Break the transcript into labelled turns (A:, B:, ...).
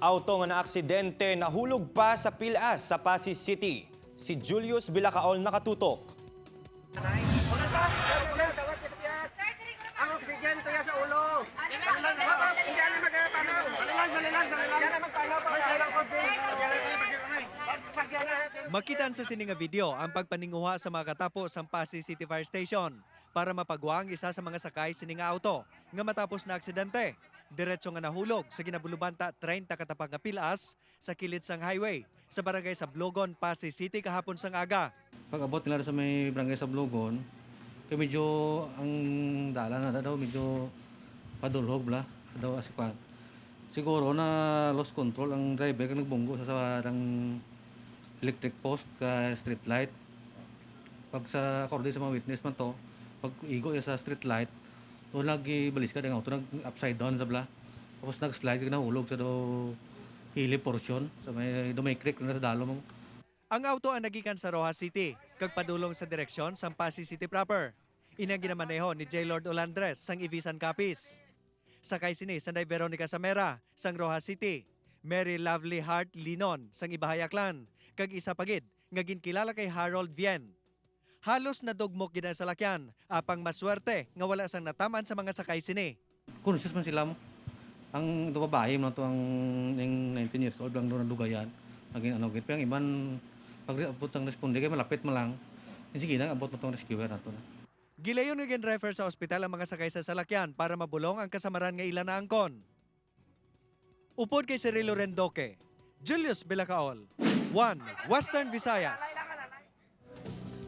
A: Auto nga naaksidente, nahulog pa sa pilas sa Pasig City. Si Julius Bilacaol, nakatutok.
B: Ang oxygen to sa ulo. Hindi na magpanaw. Hindi na magpanaw pa oxygen.
C: Makitaan sa sini nga video ang pagpaninguha sa mga katapo sa Pasig City Fire Station para mapagwa ang isa sa mga sakay sini nga auto nga matapos na aksidente. Diretso nga nahulog sa ginabulubanta 30 katapang nga pilas sa kilid sang highway sa barangay Sablogon, Pasig City kahapon sang aga.
D: Pag abot nila sa may barangay sa Blogon, kay medyo ang dalan na daw medyo padulhog bla daw asikwan. Siguro na lost control ang driver kag nagbunggo sa ng electric post ka street light. Pag sa according sa mga witness man to, pag igo ya sa street light, to lagi balis ka ang auto nag upside down sa bla. Tapos nag-slide kag nahulog sa do hili portion sa may do may creek na sa dalo mo.
C: Ang auto ang nagikan sa Roxas City, kag padulong sa direksyon sang Pasig City proper. Inang ginamaneho ni J. Lord Olandres sang Ivisan, Capiz. Sakay sini Sanday Veronica Samera sang Roxas City, Mary Lovely Heart Linon sang Ibajay, Aklan, kag isa pa gid nga ginkilala kay Harold Vien. Halos nadugmok gid ang salakyan, apang maswerte nga wala sang nataman sa mga sakay sini.
D: Conscious man sila mo. Ang do babae man to, ang yung 19 years old lang doon nadugayan. Naging ano gid, pero ang iban pag abot ang responde kay malapit man lang. Sige na abot mo tong rescuer nato na.
C: Gilayon nga gin-refer sa ospital ang mga sakay sa salakyan para mabulong ang kasamaran nga ila na angkon. Upod kay Cirilo Rendoque, Julius Bilacaol, 1 Western Visayas.